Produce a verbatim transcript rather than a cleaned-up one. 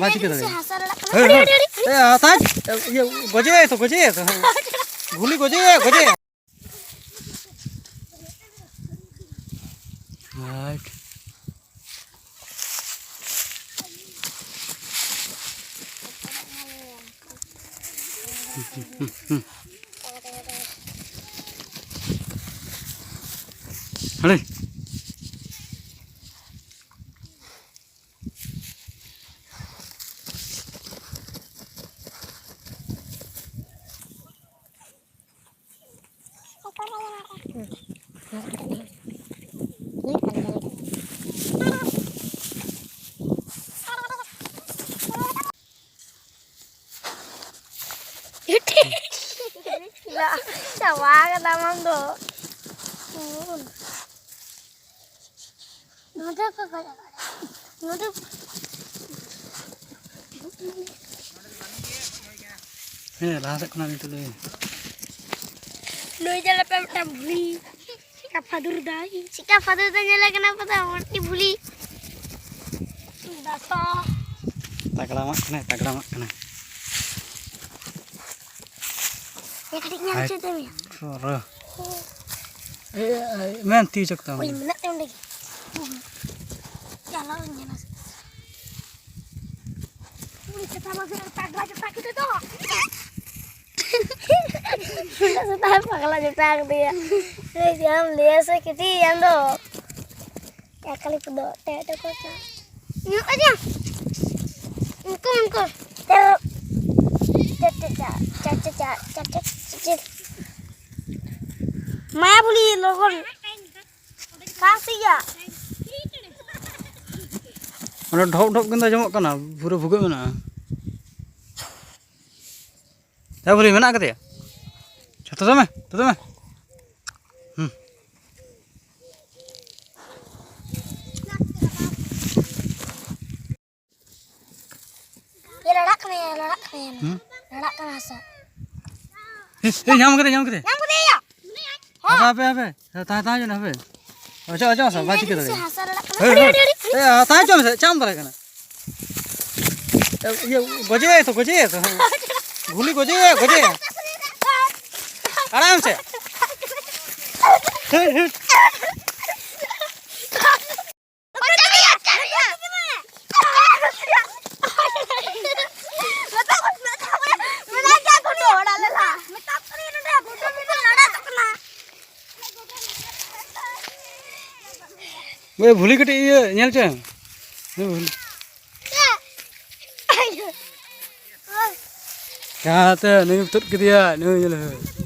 ᱵᱟᱭ ᱪᱤᱠᱟᱹ ᱫᱟᱲᱮᱭᱟᱜᱼᱟ᱾ ᱦᱟᱥᱟ ᱨᱮ ᱞᱟᱜ ᱠᱟᱱᱟ᱾ ᱦᱮᱸ, ᱟᱹᱰᱤ, ᱦᱮᱸ᱾ ᱟᱹᱰᱤ, ᱟᱹᱰᱤ᱾ ᱮ, ᱦᱟᱛᱟᱣ, ᱤᱭᱟᱹ, ᱜᱚᱡᱮᱭᱟᱭ ᱛᱚ, ᱜᱚᱡᱮᱭᱟᱭ ᱛᱚ, ᱦᱮᱸ᱾ ᱜᱩᱞᱤ ᱜᱚᱡᱮᱭᱟᱭ, ᱜᱚᱡᱮᱭᱟᱭ᱾ ᱦᱟᱴ᱾ ᱦᱟᱲᱮ᱾ ᱪᱟᱵᱟ ᱠᱟᱫᱟᱢ ᱟᱢ ᱫᱚ᱾ ᱱᱚᱰᱮ ᱠᱚ ᱜᱚᱡ ᱟᱠᱟᱫᱟ᱾ ᱱᱚᱰᱮ᱾ ᱦᱮᱸ, ᱞᱟᱦᱟ ᱥᱮᱫ ᱠᱷᱚᱱᱟᱜ ᱱᱤᱛᱚᱜ ᱞᱟᱹᱭ ᱢᱮ᱾ ᱱᱩᱭ ᱧᱮᱞᱮ ᱯᱮ ᱢᱤᱫᱴᱟᱝ ᱵᱷᱩᱞᱤ᱾ ᱪᱮᱠᱟ ᱯᱷᱟᱹᱫᱩᱨ ᱫᱟᱭ᱾ ᱪᱮᱠᱟ ᱯᱷᱟᱹᱫᱩᱨ ᱫᱟᱭ ᱧᱮᱞᱮ ᱠᱟᱱᱟ ᱯᱮ ᱛᱚ, ᱢᱤᱫᱴᱤᱡ ᱵᱷᱩᱞᱤ᱾ ᱫᱟᱥᱟ᱾ ᱛᱟᱜᱲᱟ ᱢᱟᱜ ᱠᱟᱱᱟᱭ, ᱛᱟᱜᱲᱟ ᱢᱟᱜ ᱠᱟᱱᱟᱭ᱾ ᱮ, ᱠᱟᱹᱴᱤᱡ ᱧᱮᱞ ᱦᱚᱪᱚᱭ ᱛᱟᱢᱟ᱾ ᱯᱩᱨᱟᱹ᱾ ᱮ, ᱮ, ᱢᱮᱱ ᱛᱤ ᱪᱚᱠ ᱛᱟᱢ᱾ ᱳᱭ ᱢᱮᱱᱟᱜ ᱛᱟᱭᱟ ᱚᱸᱰᱮ ᱜᱮ᱾ ᱪᱟᱞᱟᱣ ᱧᱮᱞᱟ᱾ ᱩᱱᱤ ᱥᱮᱛᱟ ᱢᱟ ᱥᱮ ᱯᱟᱜᱽᱞᱟ ᱡᱚᱴᱟ ᱠᱮᱫᱮ ᱫᱚ᱾ ᱥᱮᱛᱟ ᱯᱟᱜᱽᱞᱟ ᱡᱚᱴᱟ ᱠᱮᱫᱮᱭᱟ᱾ ᱮ, ᱪᱮᱫ ᱮᱢ ᱞᱟᱹᱭᱟ ᱥᱮ ᱠᱟᱹᱴᱤᱡ ᱟᱢ ᱫᱚ᱾ ᱮᱠᱟᱞᱤ ᱠᱚᱫᱚ ᱴᱮ ᱴᱮ ᱠᱚ ᱪᱟ᱾ ᱧᱩ ᱟᱡᱟ᱾ ᱩᱱᱠᱩ, ᱩᱱᱠᱩ᱾ ᱴᱮ ᱴᱮ ᱪᱟ, ᱪᱟ, ᱪᱟ, ᱪᱟ, ᱪᱟ, ᱪᱟ, ᱪᱟ᱾ ᱢᱟᱭᱟ ᱵᱷᱩᱞᱤ ᱞᱚᱜᱚᱱ᱾ ᱠᱟᱥᱤᱭᱟ᱾ ᱚᱸᱰᱮ ᱰᱷᱚᱯ ᱰᱷᱚᱯ ᱠᱤᱱ ᱟᱸᱡᱚᱢᱚᱜ ᱠᱟᱱᱟ, ᱯᱩᱨᱟᱹ ᱵᱷᱩᱜᱟᱹᱜ ᱢᱮᱱᱟᱜᱼᱟ᱾ ᱮ ᱵᱚᱞᱮ ᱢᱮᱱᱟᱜ ᱠᱟᱫᱮᱭᱟ? ᱡᱷᱚᱛᱚ ᱫᱚᱢᱮ, ᱡᱷᱚᱛᱚ ᱫᱚᱢᱮ᱾ ᱦᱩᱸ᱾ ᱮ, ᱞᱟᱲᱟᱜ ᱠᱟᱱᱟ, ᱮ, ᱞᱟᱲᱟᱜ ᱠᱟᱱᱟ, ᱮ᱾ ᱦᱩᱸ᱾ ᱞᱟᱲᱟᱜ ᱠᱟᱱᱟ ᱦᱟᱥᱟ᱾ ᱮ, ᱮ, ᱧᱟᱢ ᱠᱮᱫᱮ, ᱧᱟᱢ ᱠᱮᱫᱮ᱾ ᱧᱟᱢ ᱠᱮᱫᱮᱭᱟ᱾ ᱦᱟᱯᱮ, ᱦᱟᱯᱮ, ᱦᱟᱯᱮ᱾ ᱛᱟᱦᱮᱸ, ᱛᱟᱦᱮᱸ ᱦᱚᱪᱚ, ᱦᱟᱯᱮ᱾ ᱚᱪᱚᱜ, ᱚᱪᱚᱜ, ᱦᱟᱥᱟ, ᱵᱟᱭ ᱪᱤᱠᱟᱹ ᱫᱟᱲᱮᱭᱟᱜᱼᱟ᱾ ᱦᱟᱥᱟ ᱞᱟᱲᱟᱜ ᱠᱟᱱᱟ᱾ ᱦᱮᱸ, ᱟᱹᱰᱤ, ᱦᱮᱸ᱾ ᱟᱹᱰᱤ, ᱟᱹᱰᱤ᱾ ᱮ, ᱛᱟᱦᱮᱸ ᱦᱚᱪᱚ ᱢᱮᱥᱮ, ᱪᱮᱫ ᱮᱢ ᱫᱟᱲᱮᱭᱟᱜ ᱠᱟᱱᱟ? ᱤᱭᱟᱹ, ᱜᱚᱡᱮᱭᱟᱭ ᱛᱚ, ᱜᱚᱡᱮᱭᱟᱭ ᱛᱚ, ᱦᱮᱸ᱾ ᱜᱩᱞᱤ ᱜᱚᱡᱮᱭᱟᱭ, ᱜᱚᱡᱮᱭᱟᱭ᱾ ᱟᱲᱟᱜ ᱢᱮᱥᱮ᱾ ᱦᱟᱹᱴ, ᱦᱟᱹᱴ᱾ ᱳᱭ ᱵᱷᱩᱞᱤ ᱠᱟᱹᱴᱤᱡ ᱤᱭᱟᱹ ᱧᱮᱞ ᱪᱚ᱾ ᱳᱭ ᱵᱷᱩᱞᱤ᱾ ᱡᱟᱦᱟᱸᱛᱮ ᱱᱩᱭ ᱛᱩᱫ ᱠᱮᱫᱮᱭᱟ, ᱱᱩᱭ ᱧᱮᱞ ᱢᱮ᱾